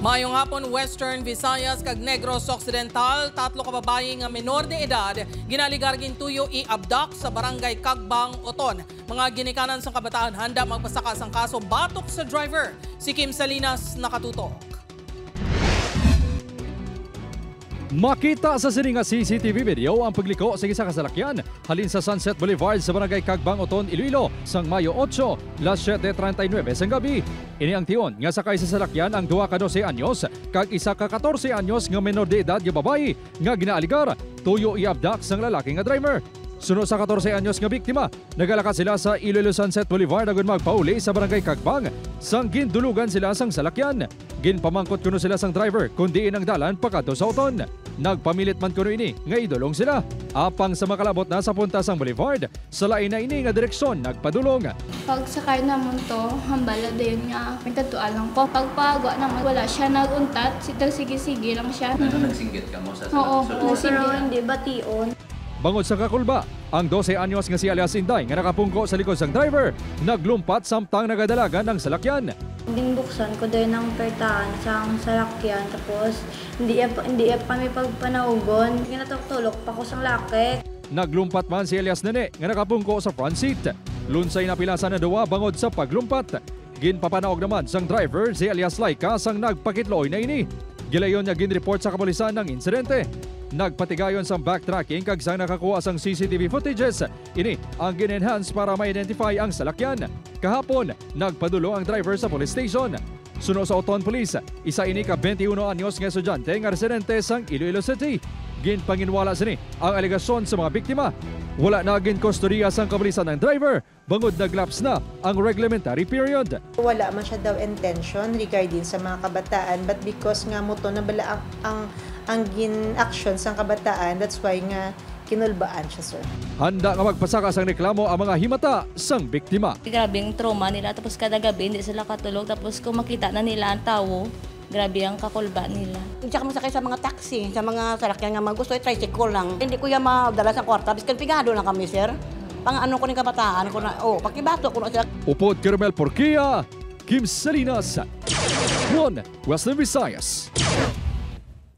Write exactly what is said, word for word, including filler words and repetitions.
Maayong hapon, Western Visayas kag Negros Occidental. Tatlo ka babayi nga menor de edad ginaligar gintuyo i-abduct sa Barangay Kagbang, Oton. Mga ginikanan sang kabataan handa magpasaka sang kaso batok sa driver. Si Kim Salinas nakatutok. Makita sa sini nga C C T V video ang pagliko sa isa ka salakyan halin sa Sunset Boulevard sa Barangay Kagbang, Oton, Iloilo, sang Mayo otso, las siete treinta y nueve sang gabi. Ini ang tion nga sakay sa salakyan ang duha ka dose anyos kag isa ka katorse anyos nga menor de edad nga babayi nga ginaaligar tuyo i-abduct sang lalaki nga driver. Suno sa katorse anyos nga biktima, nagalakat sila sa Iloilo Sunset Boulevard agud magpauli sa Barangay Kagbang, sang gindulugan sila sang salakyan. Ginpamangkot kuno sila sang driver kon diin ang dalan pakadto sa Oton. Nagpamilit man kuno ini nga idulong sila. Apang sa makalabot na sa punta sang Boulevard, sa lain na ini nga direksyon nagpadulong. Pagsakay namon to, hambala dayon nga may tadtuan lang ko. Pagpagwa naman, wala siya nag-untat. Si-, nagsige-sige lang siya. Ano, nagsinggit ka mo sa Oo, sa nagsinggit. Pero hindi bation. Bangod sa kakulba, ang dose anyos nga si alias Inday nga nakapungko sa likod sang driver, naglumpat samtang nagadalagan ang salakyan. Ginbuksan ko din ang pertahan sang salakyan, tapos hindi iya pa, hindi iya pa kami pagpanaugon. Ginatulok-tulok pa ko sang laki. Naglumpat man si alias Nene nga nakapungko sa front seat. Lunsay napilasan ang duwa bangod sa paglumpat. Ginpapanaog naman sang driver si alias Laika sang nagpakitluoy na ini. Gilayon nga ginreport sa kapulisan ang insidente. Nagpatigayon sang backtracking kag sang nakakuha sang C C T V footages, ini ang gin-enhance para ma-identify ang salakyan. Kahapon, nagpadulong ang driver sa police station. Suno sa Oton Police, isa ini ka twenty-one anyos nga estudyante nga residente sang Iloilo City. Ginpanginwala sini ang alegasyon sa mga biktima. Wala na ginkustodiya sang kapulisan ang driver bangod nag-lapse na ang reglementary period. Wala man siya daw intention regarding sa mga kabataan, but because nga muto na bala ang, ang, ang gin-action sang kabataan, that's why nga kinulbaan siya, sir. Handa nga magpasaka sang reklamo ang mga himata sang biktima. Grabe ang trauma nila, tapos kada gabi hindi sila katulog, tapos kung makita na nila ang tawo, grabe ang kakulba nila. Hindi siya masakay sa mga taxi, sa mga salakyan nga mga gusto, eh, tricycle lang. Hindi ko yan madala sa kwarta, biskan pigado lang kami, sir. Pang ano ko ning kabataan ko na, oh, pakibato ko na siya. Upod kay Romel Porquia, Kim Salinas, One Western Visayas.